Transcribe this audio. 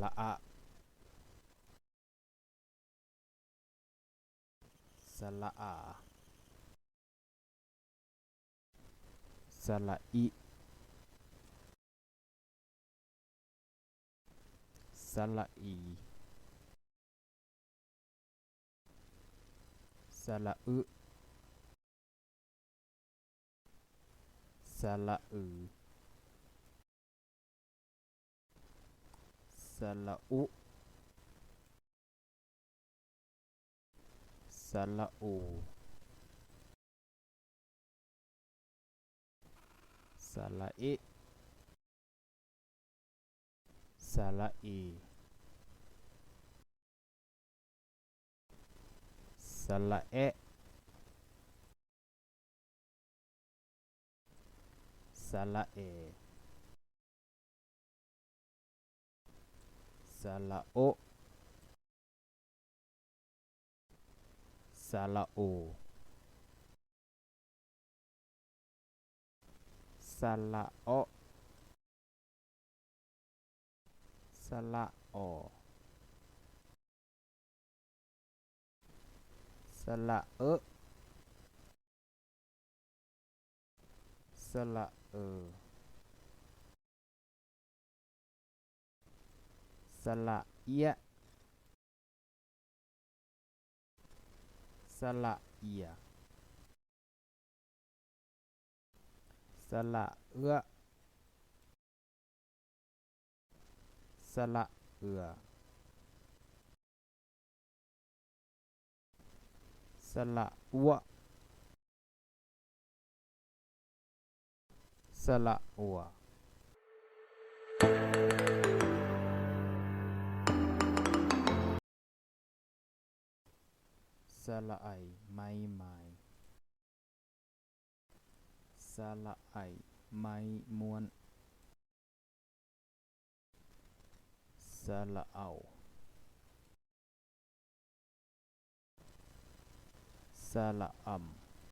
ລະອະ ສະຫຼະອາ ສະຫຼະອິ ສະຫຼະອີ ສະຫຼະອຶ ສະຫຼະອື ສະຫຼະອຸ ສະຫຼະອູ ສະຫຼະເອ ສະຫຼະເອ ສະຫຼະແອ ສະຫຼະແອ ສະຫຼະໂອ ສະຫຼະໂອ ສະຫຼະເອາະ ສະຫຼະເອາະ ສະຫຼະເອາະ ສະຫຼະເອາະ ສະຫຼະເອາະ ສະຫຼະເອາະ ສະຫຼະເອາະ ສະຫຼະເອາະ ສະຫຼະເອາະ ສະຫຼະເອາະ ສະຫຼະໄອ ໄມ້ ໄມ້ ສະຫຼະໄອ ໄມ້ ມ້ວນ ສະຫຼະເອົາ ສະຫຼະອຳ